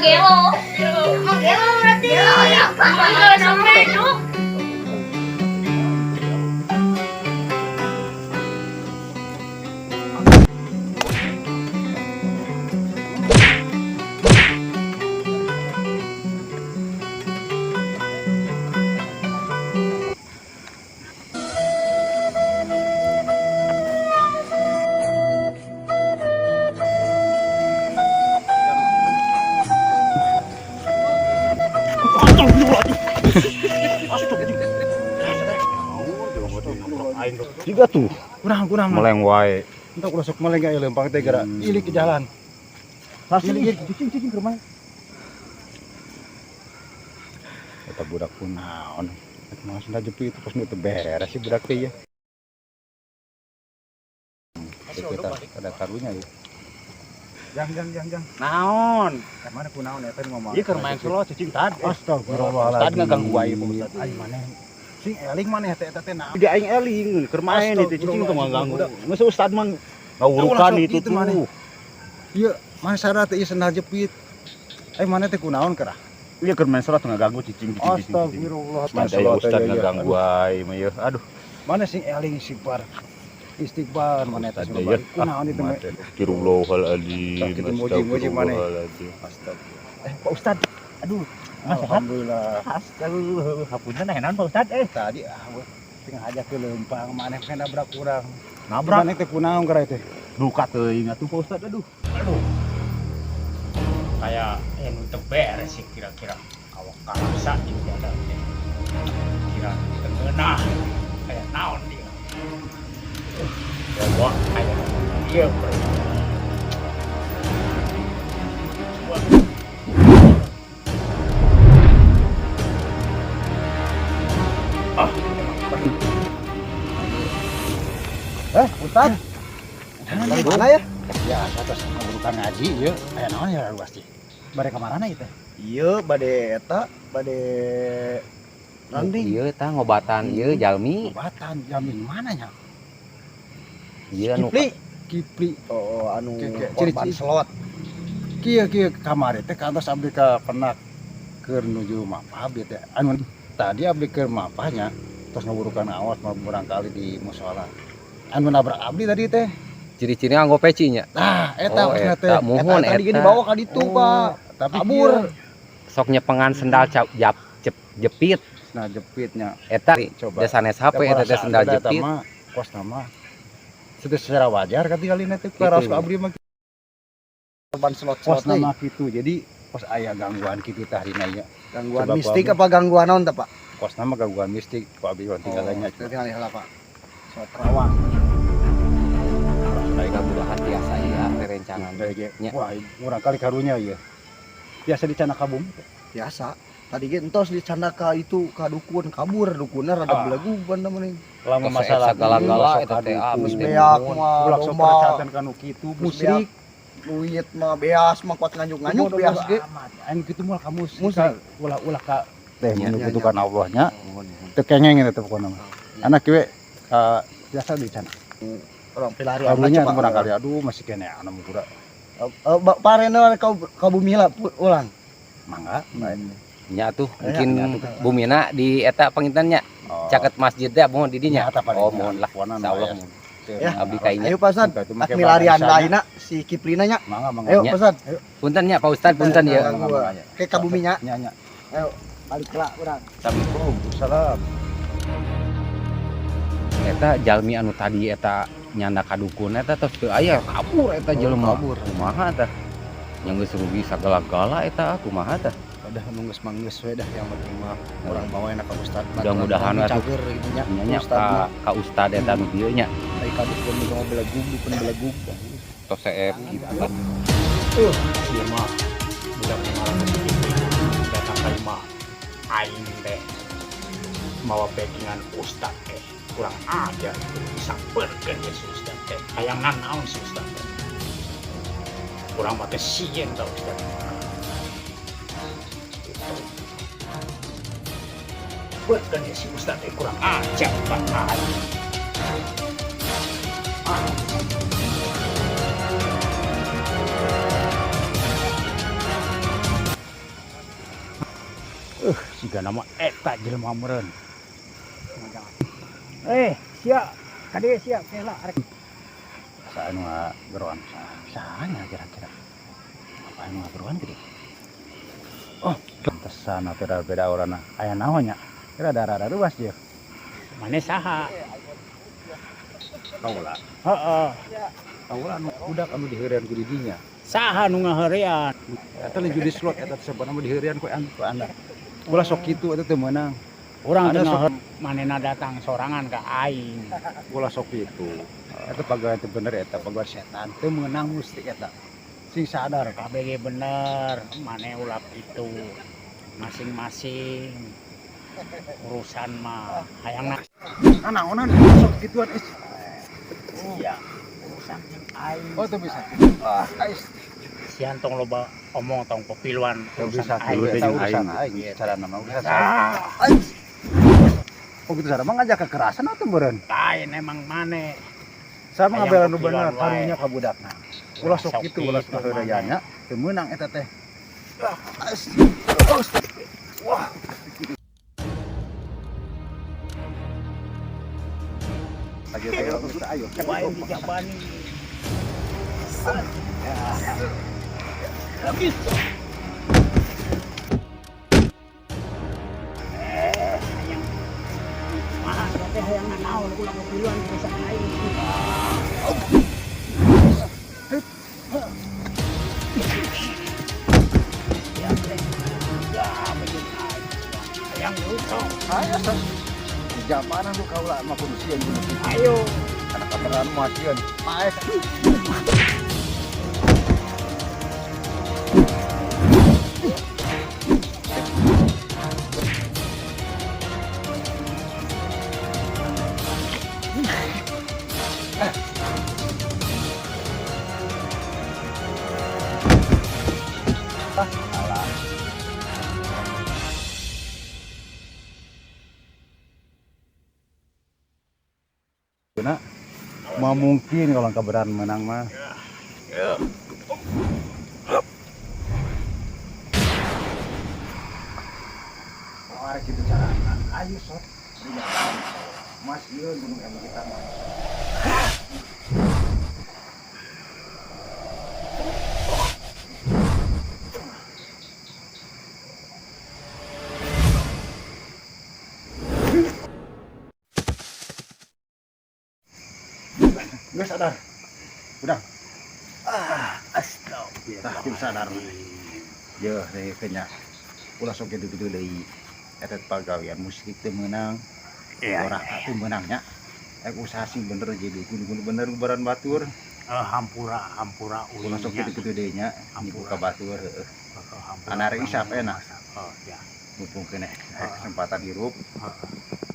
Gelo. Emang gelo berarti. Gelo ya, Pak. Gelo sampai nu. Tiga tuh. Kurang kurang. Meleng wae. Entah ulah sok meleng aya lempang teh gara ilik ke jalan. Ilik cicing cicing ke rumah. Eta budak pun naon. Eta mah sendal jepit itu pas nu teu beres si budak teh ya. Kita ada karunya ya. Jang jang jang jang. Naon? Mana kunaon eta nu ngomong. Ieu keur main slow cicing tad. Astagfirullahaladzim. Ustad ngaganggu wae Pak Ustad. Ai maneh. Sing eling maneh teh eta teh naon. Di aing eling keur main itu cicing teu ngaganggu. Geus Ustad mah ngawurukan Ulah sok itu kitu maneh. tuh. Ieu masalah teh ieu sendal jepit. Ai maneh teh kunaon kerah? Ieu keur main slot ngaganggu cicing cicing cicing. Astagfirullah. Main aya Ustad ngaganggu wae mah ieu. Aduh. Mana sing eling istighfar. Istighfar maneh teh Ustad ya. kunaon itu mah. Astagfirullahaladzim. Sakit muji-muji maneh. Astagfirullahaladzim. Astagfirullah. Pak Ustad. Aduh, Mas sehat? Alhamdulillah. Astagfirullah. Hapunten aya naon Pak Ustad eh. Tadi ah tengah aja ke lempang maneh teh nabrak urang. Nabrak. Maneh teh kunaon kerah teh? Duka teuing atuh Pak Ustad aduh. Aduh, kayak yang teu beres sih kira-kira awak karasa di ada teh kira tengenah kayak naon dia bawa kayak dia coba. Ah, emang perlu. Ustad. Dari mana ya? Ya, atas ngaburukan ngaji ieu. Aya naon ya luas sih. Bade ka marana ieu teh? Iya, bade eta, bade nanti. Ieu tah ngobatan ieu jalmi. Obatan jamin mana nya? Ieu anu Kipli. Kipli. Oh, anu Oke, oke. korban Ciri-ciri. slot. Kieu kieu kamari teh kantos abdi ka penak keur nuju mapah abdi teh. Anu tadi abdi keur mapahnya terus ngaburukan awas mah barangkali di musola. Anu nabrak abdi tadi teh. Ciri-cirinya nganggo peci nya. Nah, eta Oh, maksudna teh. eta muhun Eta tadi ge eta. dibawa ka ditu, Pak. Tapi Kabur. kieu, Sok nyepengan sendal cap jap jep, jepit nah jepitnya eta coba. da sanes HP eta teh sendal jepit. Mah kos nama itu secara wajar katingalina teh karaos ku abdi mah Korban slot kos slot teh. nama kitu. Jadi kos aya gangguan kitu tah dina ieu. Gangguan Coba mistik ku abdi. apa gangguan naon teh, Pak? Kos nama gangguan mistik ku abdi urang tinggalannya. Oh, tinggal heula, Pak. Slot Rawang. Mudah-mudahan tiasa ieu teh rencangan. Dari Nya. wah, murang kali karunya ieu. Biasa dicana ka bumi. Biasa. Tadi ge entos dicanda ka itu ka dukun, kabur dukunna rada Ah. beleguban mending. Lama Tos masalah segala-gala kitu, eta sok teh ka abdi Geus dukun. teh beak muhun. mah Ulah sok domba. percatan kanu kitu Geus musyrik. Duit mah beas mah kuat nganjuk-nganjuk beas ge. Aing kitu moal kamu Musyrik. ulah-ulah ka teh Nya, nya, menubutukan Allah nya. Teu kengeng eta teh pokona mah. Anak kieu ka biasa dicana. Orang pilarian Karunya Pak. murang kali aduh masih kene anu mukura. Pak Reno kau ka bumi lah ulang. Mangga. Nya tuh Ya, mungkin bumina di eta panginten nya Oh. caket masjid teh mohon di dinya. Nya, eta Oh, mohon lah. Insyaallah. Insyaallah. Ya. Abdi kainya. Ayo Pak Ustad, tak milarian lainna si Kiplina nya. Mangga mangga. Ayo Nya. Pak Ustad. Punten nya Pak Ustad, punten ya. Mangga, mangga. Ke ka buminya. Nya nya. Ayo balik lah urang. Assalamualaikum. Salam. Eta jalmi anu tadi eta nyanda ka dukun eta tos teu aya, kabur eta jelema. Kabur. Kumaha tah? Yang geus rugi sagala-gala eta kumaha tah? Udah nunggu manggeus we dah, yang penting mah urang bawa enak ka Ustad. Mudah-mudahan atuh. Cager gitu nya. Nya nya Ustad ka mah ka ustad eta nu dieu nya. ai ka dukun nu belegug, dukun belegug. Tos seep gitu lah. Dia mah budak kemarin si Kipli datang ka imah aing teh mawa backingan ustad teh kurang ajar, samperkeun ya si ustad teh hayang nanaon si ustad teh, kurang mah teh sieun ka ustad gitu. Samperkeun ya si ustad teh kurang ajar ka aing. Siga nama eta jelema meureun. Eh, sia. Kade sia kela arek. Asa anu ngageroan sahanya kira-kira. Apa anu ngageroan gitu? Oh, pantesan atuh da beda orangna. Aya naon nya? Kira darah ruas ieu. Mane saha? Kaula. Heeh. Kaula anu budak anu diheurean ku didinya. Saha nu ngaheurean? Eta lain judi slot eta sebenarnya mah diheurean ku ku anda. Ulah sok kitu eta teu meunang. Urang Ada teu sok manehna datang sorangan ka aing. Ulah sok kitu. Eta pagawean teu bener eta pagawean setan teu meunang musti eta. Sing sadar. KBG bener, maneh ulah kitu. Masing-masing urusan mah hayangna Ah naonan sok kituan is. sia urusan jeung aing. Oh teu bisa. Ah, ais. Sian tong loba omong tong pepiluan Teu urusan bisa aing. kitu eta jeung urusan aing. aing cara nama urusan. Ah, Ais. Oh gitu sadar mah ngajak kekerasan atuh meureun. lain emang maneh. Sama Hayang ngabela nu pepiluan bener wae. karunya ka budakna. Ulah sok kitu ulah sok heureyan nya teu meunang eta teh. Ah, ais. Wah. Lagi teh ayo. Coba aing dijabani. Eh, hayang kumaha sia teh hayang naon ulah pepiluan urusan aing. Sia teh. Ya, bener aing. Hayang lucu. Ayo sok. Di jamanan ku kaula mah kudu sieun kudu kitu. Ayo. Karena kabeneran mah sieun. Paeh. Ah, alah. Nah, mau mungkin kalau kabeneran menang mah. Oh, gitu carana. Ayo sok. Mas ieu gunung emang kita mah. Geus sadar. Udah. Ah, astagfirullah. Tah, tim sadar. Yeuh, deui nya. Ulah sok kitu-kitu deui. Eta pagawean musrik teu meunang. Iya. Ora teu meunang nya. Ek usaha sing bener jadi kudu bener ubaran batur. Eh, hampura, hampura Ulah sok uingnya. kitu-kitu deui nya. Nipu ka batur heueuh. Hampura Anare urang isap enak. Oh, ya. Mumpung keneh kesempatan hirup. Heeh.